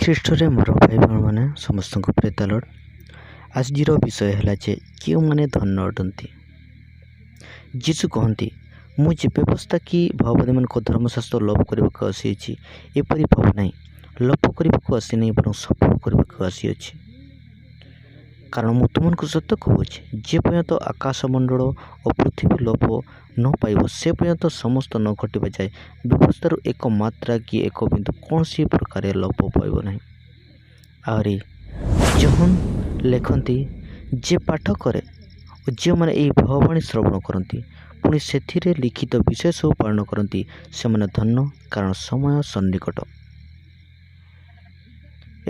ଖ୍ରୀଷ୍ଟରେ ମୋର ଭାଇ ଭଉଣୀମାନେ, ସମସ୍ତଙ୍କୁ ପ୍ରେଜ ଦ ଲର୍ଡ। ଆଜିର ବିଷୟ ହେଲା ଯେ କେଉଁମାନେ ଧନ୍ୟ ଅଟନ୍ତି। ଯୀଶୁ କହନ୍ତି, ମୁଁ ଯେ ବ୍ୟବସ୍ଥା କି ଭାବବାଦୀମାନଙ୍କ ଧର୍ମଶାସ୍ତ୍ର ଲୋପ କରିବାକୁ ଆସିଅଛି, ଏପରି ଭାବ ନାହିଁ। ଲୋପ କରିବାକୁ ଆସିନାହିଁ, ବରଂ ସଫଳ କରିବାକୁ ଆସିଅଛି। କାରଣ ମୁଁ ତୁମମାନଙ୍କୁ ସତ୍ୟ କହୁଅଛି, ଯେ ପର୍ଯ୍ୟନ୍ତ ଆକାଶମଣ୍ଡଳ ଓ ପୃଥିବୀ ଲୋପ ନ ପାଇବ, ସେ ପର୍ଯ୍ୟନ୍ତ ସମସ୍ତ ନ ଘଟିବା ଯାଏ ବ୍ୟବସ୍ଥାରୁ ଏକ ମାତ୍ରା କି ଏକ ବିନ୍ଦୁ କୌଣସି ପ୍ରକାରେ ଲୋପ ପାଇବ ନାହିଁ। ଆହୁରି ଯୋହନ ଲେଖନ୍ତି, ଯେ ପାଠ କରେ ଓ ଯେଉଁମାନେ ଏହି ଭାବବାଣୀ ଶ୍ରବଣ କରନ୍ତି, ପୁଣି ସେଥିରେ ଲିଖିତ ବିଷୟ ସବୁ ପାଳନ କରନ୍ତି, ସେମାନେ ଧନ୍ୟ, କାରଣ ସମୟ ସନ୍ନିକଟ।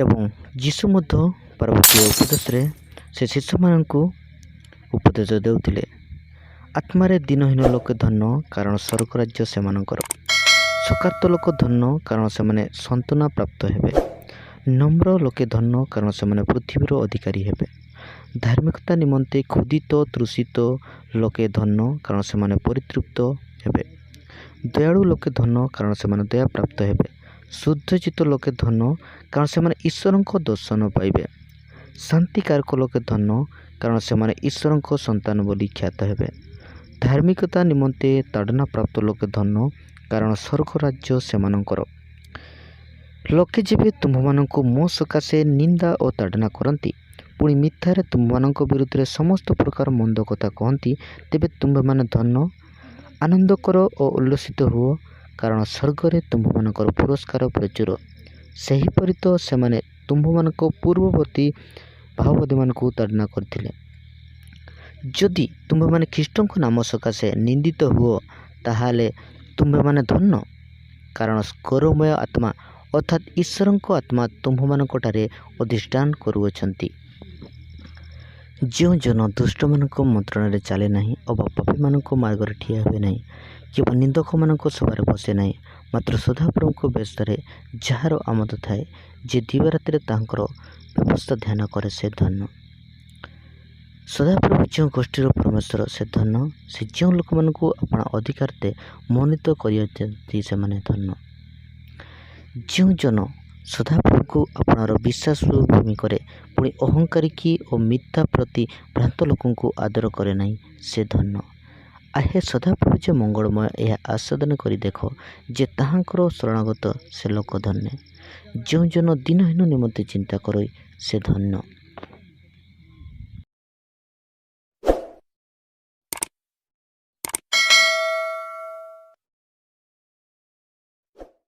ଏବଂ ଯୀଶୁ ମଧ୍ୟ ପାର୍ବତୀୟ ଉପଦେଶରେ ସେ ଶିଷ୍ୟମାନଙ୍କୁ ଉପଦେଶ ଦେଉଥିଲେ, ଆତ୍ମାରେ ଦୀନହୀନ ଲୋକେ ଧନ୍ୟ, କାରଣ ସ୍ୱର୍ଗ ରାଜ୍ୟ ସେମାନଙ୍କର। ଶୋକାର୍ତ୍ତ ଲୋକ ଧନ୍ୟ, କାରଣ ସେମାନେ ସାନ୍ତ୍ୱନା ପ୍ରାପ୍ତ ହେବେ। ନମ୍ର ଲୋକେ ଧନ୍ୟ, କାରଣ ସେମାନେ ପୃଥିବୀର ଅଧିକାରୀ ହେବେ। ଧାର୍ମିକତା ନିମନ୍ତେ କ୍ଷୁଧିତ ତୃଷିତ ଲୋକେ ଧନ୍ୟ, କାରଣ ସେମାନେ ପରିତୃପ୍ତ ହେବେ। ଦୟାଳୁ ଲୋକେ ଧନ୍ୟ, କାରଣ ସେମାନେ ଦୟା ପ୍ରାପ୍ତ ହେବେ। ଶୁଦ୍ଧଚିତ୍ତ ଲୋକେ ଧନ୍ୟ, କାରଣ ସେମାନେ ଈଶ୍ୱରଙ୍କ ଦର୍ଶନ ପାଇବେ। ଶାନ୍ତିକାରକ ଲୋକେ ଧନ୍ୟ, କାରଣ ସେମାନେ ଈଶ୍ୱରଙ୍କ ସନ୍ତାନ ବୋଲି ଖ୍ୟାତ ହେବେ। ଧାର୍ମିକତା ନିମନ୍ତେ ତାଡ଼ନା ପ୍ରାପ୍ତ ଲୋକେ ଧନ୍ୟ, କାରଣ ସ୍ୱର୍ଗ ରାଜ୍ୟ ସେମାନଙ୍କର। ଲୋକେ ଯେବେ ତୁମ୍ଭମାନଙ୍କୁ ମୋ ସକାଶେ ନିନ୍ଦା ଓ ତାଡ଼ନା କରନ୍ତି, ପୁଣି ମିଥ୍ୟାରେ ତୁମ୍ଭମାନଙ୍କ ବିରୁଦ୍ଧରେ ସମସ୍ତ ପ୍ରକାର ମନ୍ଦ କଥା କହନ୍ତି, ତେବେ ତୁମ୍ଭେମାନେ ଧନ୍ୟ। ଆନନ୍ଦ କର ଓ ଉଲ୍ଲସିତ ହୁଅ, କାରଣ ସ୍ୱର୍ଗରେ ତୁମ୍ଭମାନଙ୍କର ପୁରସ୍କାର ପ୍ରଚୁର। ସେହିପରି ତ ସେମାନେ ତୁମ୍ଭମାନଙ୍କ ପୂର୍ବବର୍ତ୍ତୀ ଭାବବାଦୀମାନଙ୍କୁ ତାଡ଼ନା କରିଥିଲେ। ଯଦି ତୁମ୍ଭେମାନେ ଖ୍ରୀଷ୍ଟଙ୍କ ନାମ ସକାଶେ ନିନ୍ଦିତ ହୁଅ, ତାହେଲେ ତୁମ୍ଭେମାନେ ଧନ୍ୟ, କାରଣ ଗୌରବମୟ ଆତ୍ମା, ଅର୍ଥାତ୍ ଈଶ୍ୱରଙ୍କ ଆତ୍ମା ତୁମ୍ଭମାନଙ୍କଠାରେ ଅଧିଷ୍ଠାନ କରୁଅଛନ୍ତି। ଯେଉଁ ଜନ ଦୁଷ୍ଟମାନଙ୍କ ମନ୍ତ୍ରଣାରେ ଚାଲେ ନାହିଁ ଅବା ପାପୀମାନଙ୍କ ମାର୍ଗରେ ଠିଆ ହୁଏ ନାହିଁ କିମ୍ବା ନିନ୍ଦକମାନଙ୍କ ସଭାରେ ବସେ ନାହିଁ, ମାତ୍ର ସଦାପ୍ରଭୁଙ୍କ ବ୍ୟବସ୍ଥାରେ ଯାହାର ଆମୋଦ ଥାଏ, ଯେ ଦିବାରାତ୍ରି ତାହାଙ୍କର ବ୍ୟବସ୍ଥା ଧ୍ୟାନ କରେ, ସେ ଧନ୍ୟ। ସଦାପ୍ରଭୁ ଯେଉଁ ଗୋଷ୍ଠୀର ପରମେଶ୍ୱର, ସେ ଧନ୍ୟ। ସେ ଯେଉଁ ଲୋକମାନଙ୍କୁ ଆପଣା ଅଧିକାର୍ଥେ ମନୋନୀତ କରିଅଛନ୍ତି, ସେମାନେ ଧନ୍ୟ। ଯେଉଁ ଜନ ସଦାପ୍ରଭୁଙ୍କୁ ଆପଣାର ବିଶ୍ୱାସ ଭୂମି କରେ, ପୁଣି ଅହଙ୍କାରୀ କି ଓ ମିଥ୍ୟା ପ୍ରତି ଭ୍ରାନ୍ତ ଲୋକଙ୍କୁ ଆଦର କରେ ନାହିଁ, ସେ ଧନ୍ୟ। ଆହେ, ସଦାପ୍ରଭୁ ଯେ ମଙ୍ଗଳମୟ, ଏହା ଆସ୍ୱାଦନ କରି ଦେଖ। ଯେ ତାହାଙ୍କର ଶରଣାଗତ, ସେ ଲୋକ ଧନ୍ୟ। ଯେଉଁ ଜନ ଦୀନହୀନ ନିମନ୍ତେ ଚିନ୍ତା କରଇ, ସେ ଧନ୍ୟ।